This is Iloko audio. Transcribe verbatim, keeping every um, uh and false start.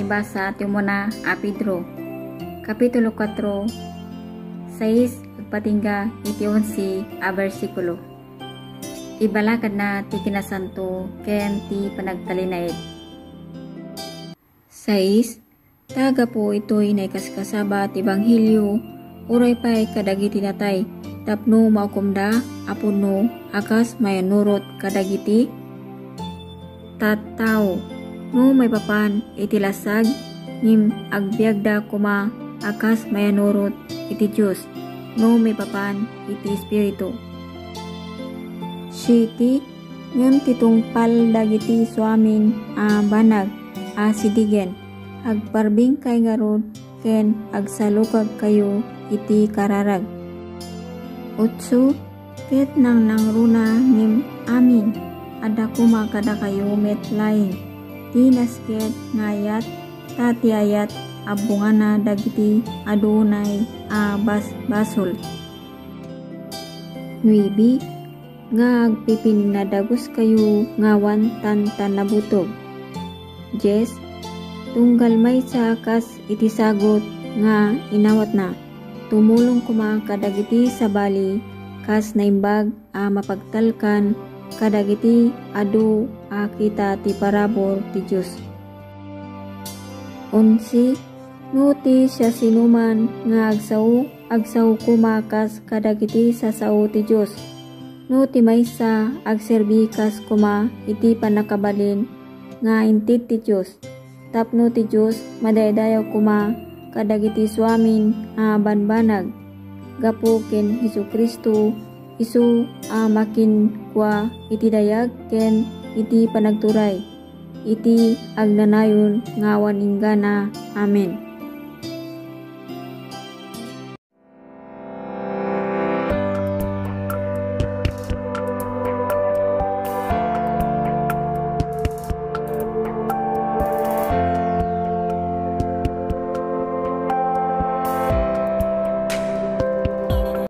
Basa ti umuna a Pedro, Kapitulo kuatro, sais agpatingga iti onse a bersikulo. Ibalakadna ti kinasanto ken ti panagtalinaed. Sais, ta gapu itoy naikaskasaba ti ebanghelio, uray pay kadagiti natay, tapno maukomda a pudno a kas mayannurot kadagiti tattao. No maipapan iti lasag, ngem agbiagda koma a kas mayannurot iti Dios, no maipapan iti Espiritu. Siete, ngem ti tungpal dagiti suamin a banag a sidigen, agparbingkay ngarud ken agsalukagkayo iti kararag. Otso, ket nangnangruna ngem amin, adda koma kadakayo met laeng ti nasket nga ayat, ta ti ayat a bungana dagiti adu unay a basbasol. Nuebe, nga agpipinadaguskayo nga awan tantannabutog. Dies, tunggal maysa kas iti sagut nga inawatna, tumulong koma kadagiti sabali kas naimbag a mapagtalkan kadagiti adu a kita ti parabur ti Dios. Onse, no ti siasinoman nga agsao, agsao koma kas kadagiti sasao ti Dios. No ti maysa agserbi kas koma iti pannakabalin nga inted ti Dios, tapno ti Dios madaydayaw koma kadagiti suamin a banbanag. Gapu ken Jesu-Cristo, isu a makinkua iti dayag ken iti panagturay, iti agnanayon nga awan inggana. Amen.